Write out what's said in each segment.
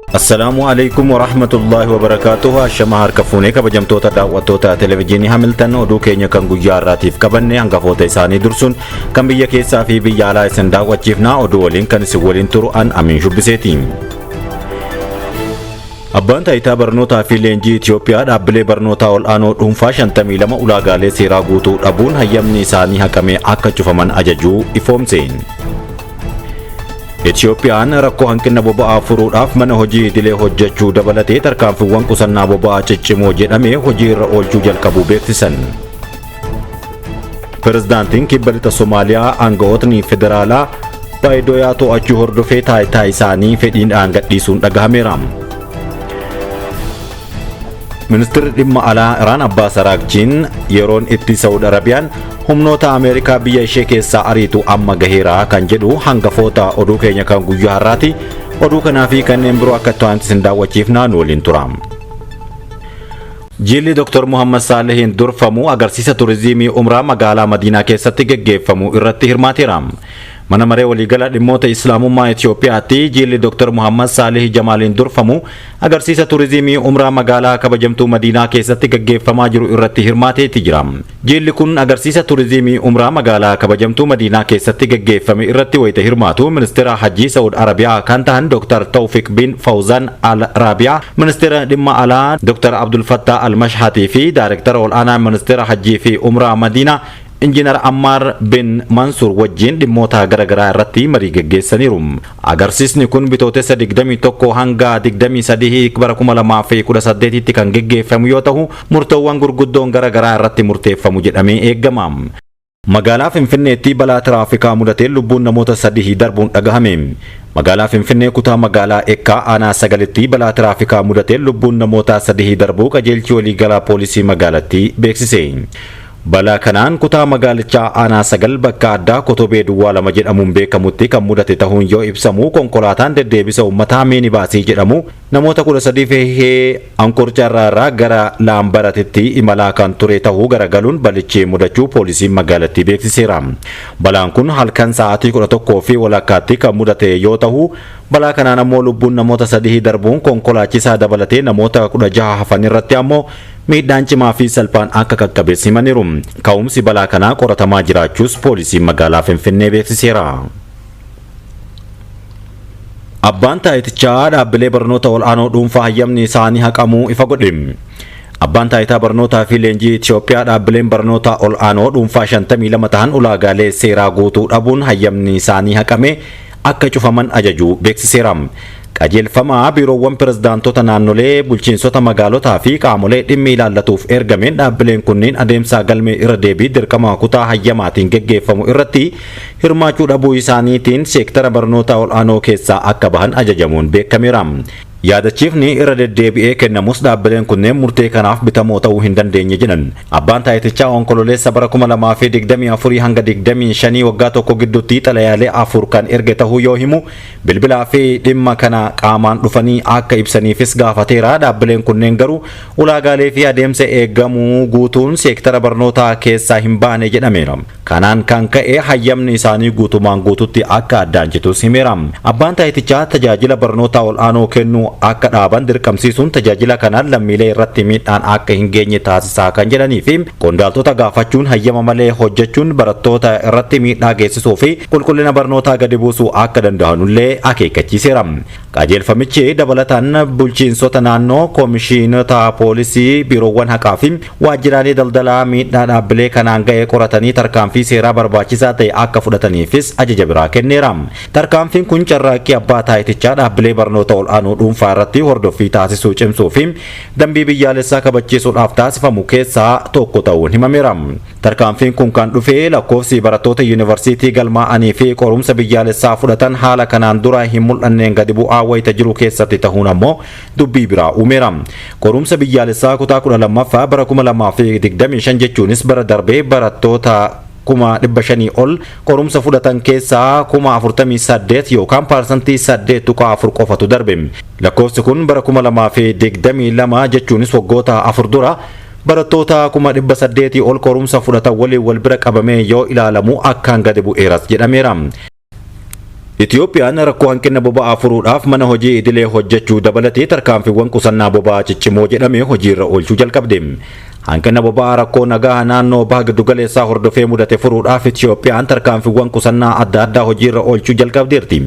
Assalaamu alaikum warahmatullaahi wabarakaatuhu. Ashama harka fuunee kabajamtoota daawwattoota televezyiinii Hamiltan, oduu keenya kan guyyaa har'aatiif qabanne hangafoota isaanii dursuun kan biyya keessaa fi biyya alaa isin daawwachiifna. Oduu waliin kan isin waliin turu an Amiin Shubbiseeti. Abbaan taayitaa barnootaa fi leenjii Itiyoophiyaa dhaabbilee barnootaa ol'aanoo dhuunfaa 52 ulaagaalee seeraa guutuu dhabuun hayyamni isaanii haqamee akka cufaman ajajuu ifoomse. Itiyoophiyaan rakkoo hanqina boba'aa furuudhaaf mana hojii idilee hojjechuu dabalatee tarkaanfiiwwan qusannaa boba'aa ciccimoo jedhamee hojii irra oolchuu jalqabuu beeksisan. Pirezidaantiin kibba lixa Somaaliyaa aanga'ootni federaalaa Baayidooyaa to'achuu hordofee taayitaa isaanii fedhiidhaan gadhiisuun dhagahameera. Ministeerri dhimma alaa Iraan Abbaas Araagchiin yeroon itti Saawud Arabiyaan humnoota Ameerikaa biyya ishee keessaa ariitu amma gaheera kan jedhu hangafoota oduu keenya kan guyyaa har'aati. Oduu kanaa fi kanneen biroo akka itti isin daawwachiifnaa, nu waliin tura. Jilli Dr. Muhammad Saalihiin durfamu agarsiisa turizimii Umraa magaalaa Madiinaa keessatti geggeeffamu irratti hirmaateera. Mana maree waliigala dhimmoota Islaamummaa Itiyoophiyaatti jilli Dr. Muhammad Saalih Jamaaliin durfamu agarsiisa turizimii Umraa magaalaa kabajamtuu Madiinaa keessatti gaggeeffamaa jiru irratti hirmaateeti jira. Jilli kun agarsiisa turizimii Umraa magaalaa kabajamtuu Madiinaa keessatti gaggeeffame irratti wayita hirmaatu ministeera Hajjii Saud Arabiyaa kan ta'an Dr. Tawfiq bin Fawzan Al Rabiyaa, ministeera dhimma alaa Dr. Abdul Fattah Al Mashhatii fi daayirektara ol'aanaa ministeera Hajjii fi Umraa Madiinaa Injiinar Ammaar bin Mansuur wajjin dhimmoota garaagaraa irratti marii geggeessaniiru. Agarsiisni kun Bitootessa 21 hanga 23 bara 2018tti kan geggeeffamu yoo ta'u, murtoowwan gurguddoon garaagaraa irratti murteeffamu jedhamee eegama. Magaalaa Finfinneetti balaa tiraafikaa mudateen lubbuun namoota sadii darbuun dhagahame. Magaalaa Finfinnee kutaa magaalaa Ekkaa aanaa 9tti balaa tiraafikaa mudateen lubbuun namoota 3 darbuu qajeelchi waliigalaa poolisii magaalattii beeksise. Balaa kanaan kutaa magaalichaa aanaa 9 bakka addaa Kotobee Duwwaa 2 jedhamuun beekamutti kan mudate ta'uun yoo ibsamu, konkolaataan deddeebisa uummataa miinibaasii jedhamu namoota 13 fe'ee Ankorcarraa irraa gara Laambaratitti imalaa kan ture ta'uu garagaluun balichi mudachuu poolisiin magaalattii beeksiseera. Balaan kun halkan sa'aatii 11:30tti kan mudate yoo ta'u, balaa kanaan ammoo lubbuun namoota 3 darbuun konkolaachisaa dabalatee namoota 16 hafan irratti ammoo miidhaan cimaa fi salphaan akka qaqqabees himaniiru. Ka'umsi balaa kanaa qoratamaa jiraachuus poolisiin magaalaa Finfinnee beeksiseera. Abbaan taayitichaa dhaabbilee barnoota ol'aanoo dhuunfaa hayyamni isaanii haqamuu ifa godhe. Abbaan taayitaa barnootaa fi leenjii Itiyoophiyaa dhaabbileen barnoota ol'aanoo dhuunfaa 52 ta'an ulaagaalee seeraa guutuu dhabuun hayyamni isaanii haqame akka cufaman ajajuu beeksiseera. Qajeelfama biiroowwan pirezidaantota naannolee, bulchiinsota magaalotaa fi qaamolee dhimmi ilaallatuuf ergameen dhaabbileen kunneen adeemsa galmee irra deebii dirqama kutaa hayyamaatiin geggeeffamu irratti hirmaachuu dhabuu isaaniitiin seektara barnoota ol'aanoo keessaa akka bahan ajajamuun beekameera. Yaadachiifni irra deddeebi'ee kennamus dhaabbileen kunneen murtee kanaaf bitamoo ta'uu hin dandeenye jedhan. Abbaan taayitichaa Onkololeessa bara 2024 hanga 25 waggaa tokko gidduutti xalayaalee afur kan erge ta'uu yoo himu, bilbilaa fi dhimma kana qaamaan dhufanii akka ibsaniifis gaafateera. Dhaabbileen kunneen garuu ulaagaalee fi adeemsa eegamuu guutuun seektara barnootaa keessaa hin baane jedhameera. Kanaan kan ka'e hayyamni isaanii guutumaan guututti akka addaan citus himeera. Abbaan taayitichaa tajaajila barnootaa ol'aanoo kennuu akka dhaaban dirqamsiisuun tajaajila kanaan lammiilee irratti miidhaan akka hin geenye taasisaa kan jedhanii fi qondaaltota gaafachuun hayyama malee hojjechuun barattoota irratti miidhaa geessisuu fi qulqullina barnootaa gadi buusuu akka danda'anullee akeekkachiiseera. Qajeelfamichi dabalataan bulchiinsota naannoo, koomishinota poolisii, biiroowwan haqaa fi waajjiraalee daldalaa miidhaa dhaabbilee kanaan ga'e qoratanii tarkaanfii seeraa barbaachisaa ta'e akka fudhataniifis ajaja biraa kenneera. Tarkaanfiin kun carraaqqii abbaa taayitichaa dhaabbilee barnoota ol'aanoo dhuunfaa irratti hordoffii taasisuu cimsuu fi dambii biyyaalessaa kabachiisuudhaaf taasifamu keessaa tokko ta'uun himameera. Tarkaanfiin kun kan dhufe lakkoofsi barattoota yuunivarsiitii galmaa'anii fi qorumsa biyyaalessaa fudhatan haala kanaan dura hin mul'anneen gadi bu'aa wayita jiru keessatti ta'uun ammoo dubbii biraa uumeera. Qorumsa biyyaalessaa kutaa 12ffaa bara 2025 jechuunis bara darbee barattoota 500,000 ol qorumsa fudhatan keessaa 48,000 yookaan 8.4% qofatu darbe. Lakkoofsi kun bara 2022 jechuunis waggoota 4 dura barattoota 800,000 ol qorumsa fudhatan waliin wal bira qabamee yoo ilaalamu akkaan gadi bu'eeras jedhameera. Itiyoophiyaan rakkoo hanqina boba'aa furuudhaaf mana hojii idilee hojjechuu dabalatee tarkaanfiiwwan qusannaa boba'aa ciccimoo jedhame hojiirra oolchuu jalqabde. Hanqina boba'aa rakkoo nagaa naannoo baha giddugaleessaa hordofee mudate furuudhaaf Itiyoophiyaan tarkaanfiiwwan qusannaa adda addaa hojiirra oolchuu jalqabdeerti.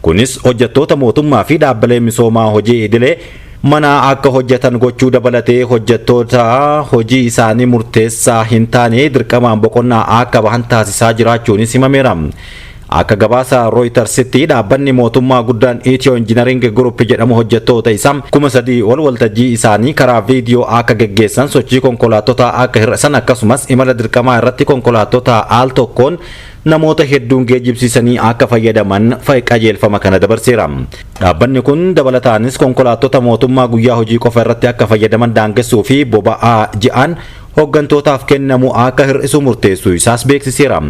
Kunis hojjettoota mootummaa fi dhaabbilee misoomaa hojii idilee mana akka hojjetan gochuu dabalatee hojjettoota hojii isaanii murteessaa hin taane dirqamaan boqonnaa akka bahan taasisaa jiraachuunis himameera. Akka gabaasa Rooyitersitti dhaabbanni mootummaa guddaan Ethio Engineering Group jedhamu hojjettoota isaa 3000 ol waltajjii isaanii karaa viidiyoo akka geggeessan, sochii konkolaattota akka hir'isan, akkasumas imala dirqamaa irratti konkolaattota al tokkoon namoota hedduun geejjibsiisanii akka fayyadaman qajeelfama kana dabarseera. Dhaabbanni kun dabalataanis konkolaattota mootummaa guyyaa hojii qofa irratti akka fayyadaman daangessuu fi boba'aa ji'aan hooggantootaaf kennamu akka hir'isu murteessuu isaas beeksiseera.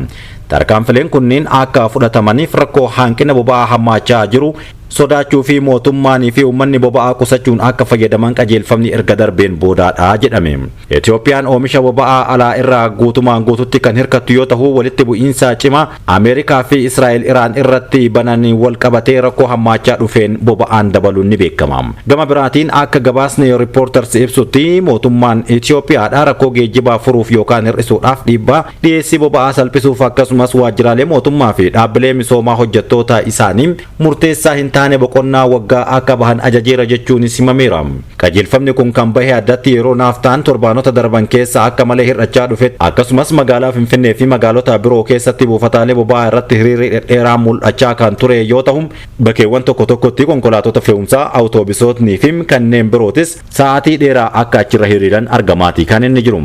Tarkaanfileen kunneen akka fudhatamaniif rakkoo hanqina boba'aa hammaachaa jiru sodaachuu fi mootummaanii fi uummanni boba'aa qusachuun akka fayyadaman qajeelfamni erga darbeen boodaadha jedhame. Itiyoophiyaan oomisha boba'aa alaa irraa guutumaan guututti kan hirkattu yoo ta'u, walitti bu'iinsa cimaa Ameerikaa fi Israa'el Iraan irratti banan wal qabatee rakkoo hammaachaa dhufeen boba'aan dabaluun ni beekama. Gama biraatiin akka gabaasni Reporters ibsutti mootummaan Itiyoophiyaadha rakkoo geejjibaa furuuf yookaan hir'isuudhaaf dhiibbaa dhiyeessii boba'aa salphisuuf akkasumas waajjiraalee mootummaa fi dhaabbilee misoomaa hojjettoota isaanii murteessaa hin taane boqonnaa waggaa akka bahan ajajeera jechuunis himameera. Qajeelfamni kun kan bahe addatti yeroo naaftaan torbaanota darban keessa akka malee hir'achaa dhufe, akkasumas magaalaa Finfinnee fi magaalota biroo keessatti buufataalee boba'aa irratti hiriirri dhedheeraa mul'achaa kan ture yoo ta'u, bakkeewwan tokko tokkotti konkolaattota fe'umsaa, awutoobisootnii fi kanneen birootis sa'aatii dheeraa akka achirra hiriiran argamaati kan inni jiru.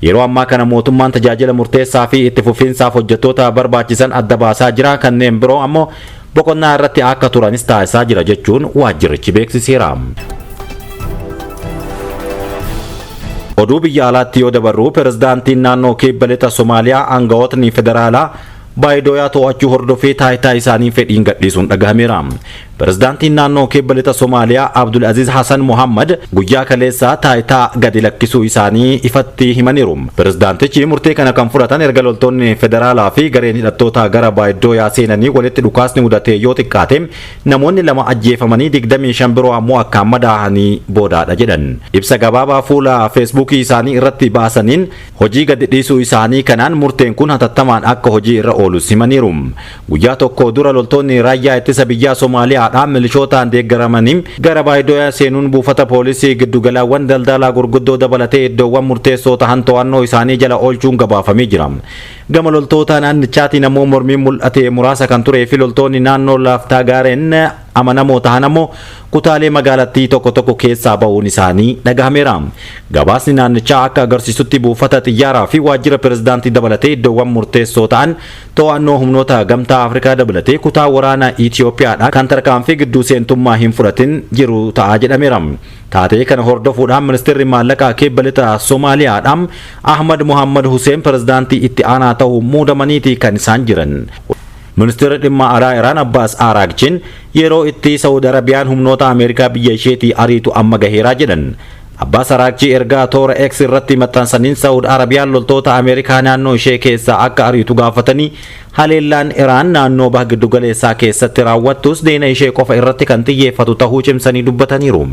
Yeroo ammaa kana mootummaan tajaajila murteessaa fi itti fufiinsaaf hojjettoota barbaachisan adda baasaa jira, kanneen biroo ammoo boqonnaa irratti akka turanis taasisaa jira jechuun waajjirichi beeksiseera. Oduu biyya alaatti yoo dabarru, pirezidaantiin naannoo kibba lixa Somaaliyaa aangawootni federaalaa Baayidooyaa to'achuu hordofee taayitaa isaanii fedhiin gadhiisuun dhagahameera. Pirezidaantiin naannoo kibba lixa Somaaliyaa Abdul Aziz Hassan Muhammad guyyaa kaleessaa taayitaa gadi lakkisuu isaanii ifatti himaniiru. Pirezidaantichi murtee kana kan fudhatan erga loltoonni federaalaa fi gareen hidhattoota gara Baayidooyaa seenanii walitti dhukaasni mudate yoo xiqqaate namoonni 2 ajjeefamanii 25 biroo ammoo akkaan madaahanii boodaadha jedhan. Ibsa gabaabaa fuula Feesbuukii isaanii irratti baasaniin hojii gadi dhiisuu isaanii kanaan murteen kun hatattamaan akka hojii irra oolus himaniiru. Guyyaa tokko dura loltoonni raayyaa ittisa biyyaa Somaaliyaadhaan milishootaan deeggaramanii gara Baayidooyaa seenuun buufata poolisii, giddugalaawwan daldalaa gurguddoo dabalatee iddoowwan murteessoo ta'an to'annoo isaanii jala oolchuun gabaafamee jira. Gama loltoota naannichaatiin ammoo mormiin mul'ate muraasa kan turee fi loltoonni naannoo laaftaa gaareen amanamoo ta'an ammoo kutaalee magaalattii tokko tokko keessaa ba'uun isaanii dhagahameera. Gabaasni naannichaa akka agarsiisutti buufata xiyyaaraa fi waajjira pirezidaantii dabalatee iddoowwan murteessoo ta'an to'annoo humnoota gamtaa Afrikaa dabalatee kutaa waraana Itiyoophiyaadha kan tarkaanfii gidduu seentummaa hin fudhatin jiru ta'a jedhameera. Taatee kana hordofuudhaan ministeerri maallaqaa kibba lixa Somaaliyaadhaan Ahmad Muhammad Hussein pirezidaantii itti aanaa ta'uu muudamaniiti kan isaan jiran. Ministeerri dhimma alaa Iraan Abbaas Araagchiin yeroo itti Saawud Arabiyaan humnoota Ameerikaa biyya isheetii ariitu amma gaheeraa jedhan. Abbaas Araagchii ergaa toora X irratti maxxansaniin Saawud Arabiyaan loltoota Ameerikaa naannoo ishee keessaa akka ariitu gaafatanii haleellaan Iraan naannoo baha giddugaleessaa keessatti raawwattus diina ishee qofa irratti kan xiyyeeffatu ta'uu cimsanii dubbataniiru.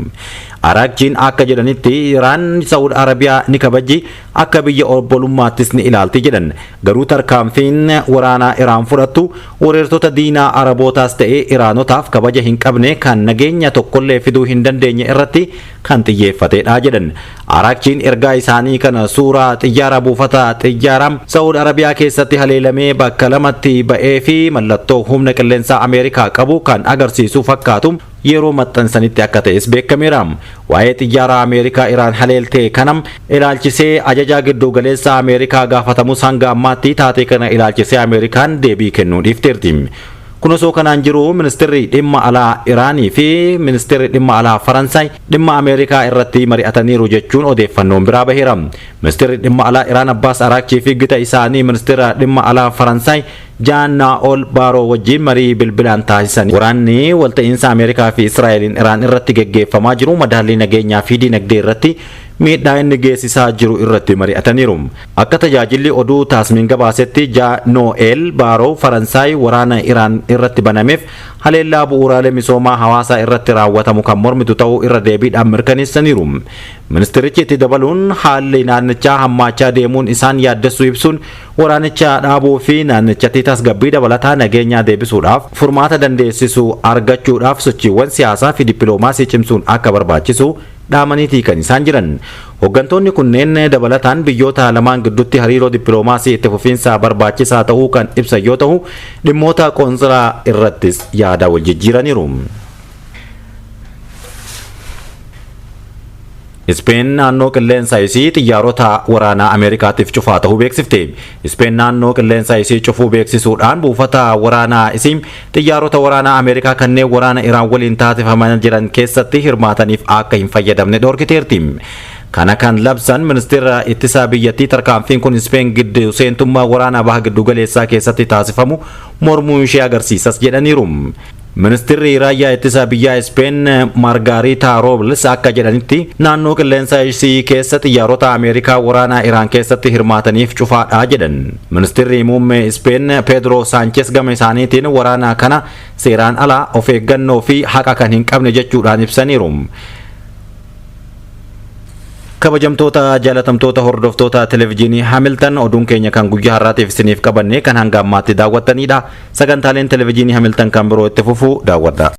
Araagchiin akka jedhanitti Iraan Saawud Arabiyaa ni kabajji, akka biyya obbolummaattis ni ilaalti jedhan. Garuu tarkaanfiin waraanaa Iraan fudhattu weerartoota diinaa Arabootaas ta'ee Iraanotaaf kabaja hin qabne kan nageenya tokkollee fiduu hin dandeenye irratti kan xiyyeeffatedha jedhan. Araagchiin ergaa isaanii kana suuraa xiyyaara buufata xiyyaaraa Saawud Arabiyaa keessatti haleelamee bakka lamatti ba'ee fi mallattoo humna qilleensaa Ameerikaa qabu kan agarsiisu fakkaatu yeroo maxxansanitti akka ta'es beekameera. Waa'ee xiyyaara Ameerikaa Iraan haleeltee kanam ilaalchisee ajajaa giddugaleessa Ameerikaa gaafatamus hanga ammaatti taatee kana ilaalchisee Ameerikaan deebii kennuu dhiifteerti. Kun osoo kanaan jiru ministeerri dhimma alaa Iraanii fi ministeerri dhimma alaa Faransaay dhimma Ameerikaa irratti mari'ataniiru jechuun odeeffannoon biraa baheera. Ministeerri dhimma alaa Iraan Abbaas Araagchii fi gita isaanii ministeera dhimma alaa Faransaay Jaan Naa'ol Baaroo wajjin marii bilbilaan taasisan. Waraanni walta'iinsa Ameerikaa fi Israa'eliin Iraan irratti geggeeffamaa jiru madaallii nageenyaa fi dinagdee irratti miidhaa inni geessisaa jiru irratti mari'ataniiru. Akka tajaajilli oduu Taasmiin gabaasetti Jaa Noo'eel Baaroo Faransaay waraana Iraan irratti banameef haleellaa bu'uuraalee misoomaa hawaasaa irratti raawwatamu kan mormitu ta'uu irra deebiidhaan mirkaneessaniiru. Ministirichi itti dabaluun haalli naannichaa hammaachaa deemuun isaan yaaddessuu ibsuun waraanicha dhaabuu fi naannichatti tasgabbii dabalataa nageenyaa deebisuudhaaf furmaata dandeessisu argachuudhaaf sochiiwwan siyaasaa fi dippiloomaasii cimsuun akka barbaachisu dhaamaniitii kan isaan jiran. Hooggantoonni kunneen dabalataan biyyoota lamaan gidduutti hariiroo dippiloomaasii itti fufiinsa barbaachisaa ta'uu kan ibsan yoo ta'u, dhimmoota qoonsilaa irrattis yaada wal jijjiiraniiru. Ispeen naannoo qilleensa isii xiyyaarota waraanaa Ameerikaatiif cufaa ta'uu beeksifte. Ispeen naannoo qilleensa isii cufuu beeksisuudhaan buufata waraanaa isii xiyyaarota waraanaa Ameerikaa kanneen waraana Iraan waliin taasifamaa jiran keessatti hirmaataniif akka hin fayyadamne dhorkiteerti. Kana kan labsan ministeera ittisaa biyyattii tarkaanfiin kun Ispeen giddu seentummaa waraanaa baha giddu galeessaa keessatti taasifamu mormuu ishee agarsiisas jedhaniiru. Ministeerri raayyaa ittisaa biyyaa Ispeen Margaaritaa Robles akka jedhanitti naannoo qilleensa isii keessa xiyyaarota Ameerikaa waraanaa Iraan keessatti hirmaataniif cufaadha jedhan. Ministeerri muummee Ispeen Pedro Sanchez gama isaaniitiin waraana kana seeraan ala of eeggannoo fi haqa kan hin qabne jechuudhaan ibsaniiru. Kabajamtoota jaalatamtoota hordoftoota televezyiinii Hamilton, oduun keenya kan guyyaa har'aatiif isiniif qabanne kan hanga ammaatti daawwattanidha. Sagantaaleen televezyiinii Hamilton kan biroo itti fufu daawwadha.